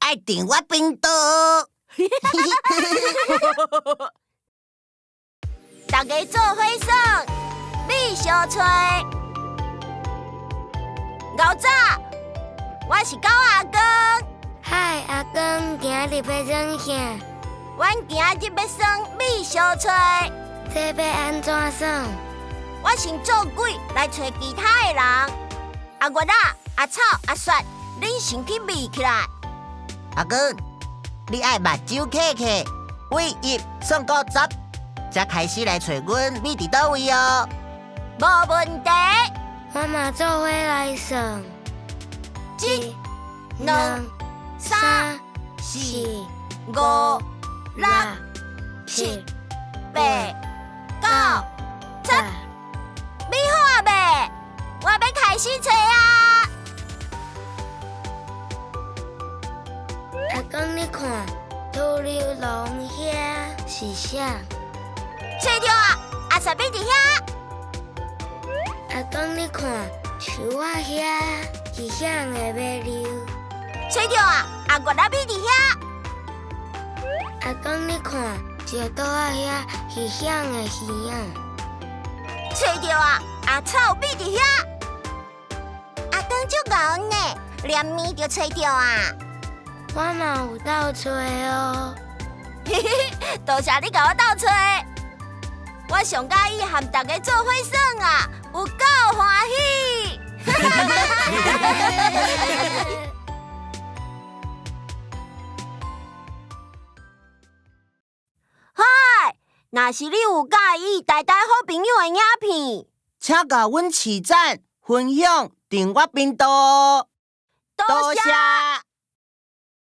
愛訂我頻道。大家做伙耍，米相揣。𠢕早，我是狗阿公。嗨，阿公，今日欲耍啥？阮今日欲耍米相揣。这欲按怎耍？我先做鬼來揣其他的人。阿月仔、阿草、阿雪，恁先去覕起來。阿公，你愛目睭瞌瞌，對一算到十，才開始來揣阮覕佇佗位哦。無問題。我嘛做伙來算。一、兩、三、四、五、六、七、八、九、十，覕好啊未？我欲開始揣啊！阿公，你看，土流龍遐是啥？揣著啊！阿雪覕佇遐。阿公，你看，樹仔遐是啥的尾溜？揣著啊！阿月仔覕佇遐。阿公，你看，石桌仔遐是啥的魚仔？揣著啊！阿草覕佇遐。阿公足𠢕呢，連物就揣著啊！我嘛有鬥揣哦。嘿嘿，多謝你共我鬥揣。我上佮意和大家做伙耍啊，有夠歡喜。嗨，若是你有佮意台台好朋友的影片，請共阮揤讚、分享、訂我頻道哦。多謝。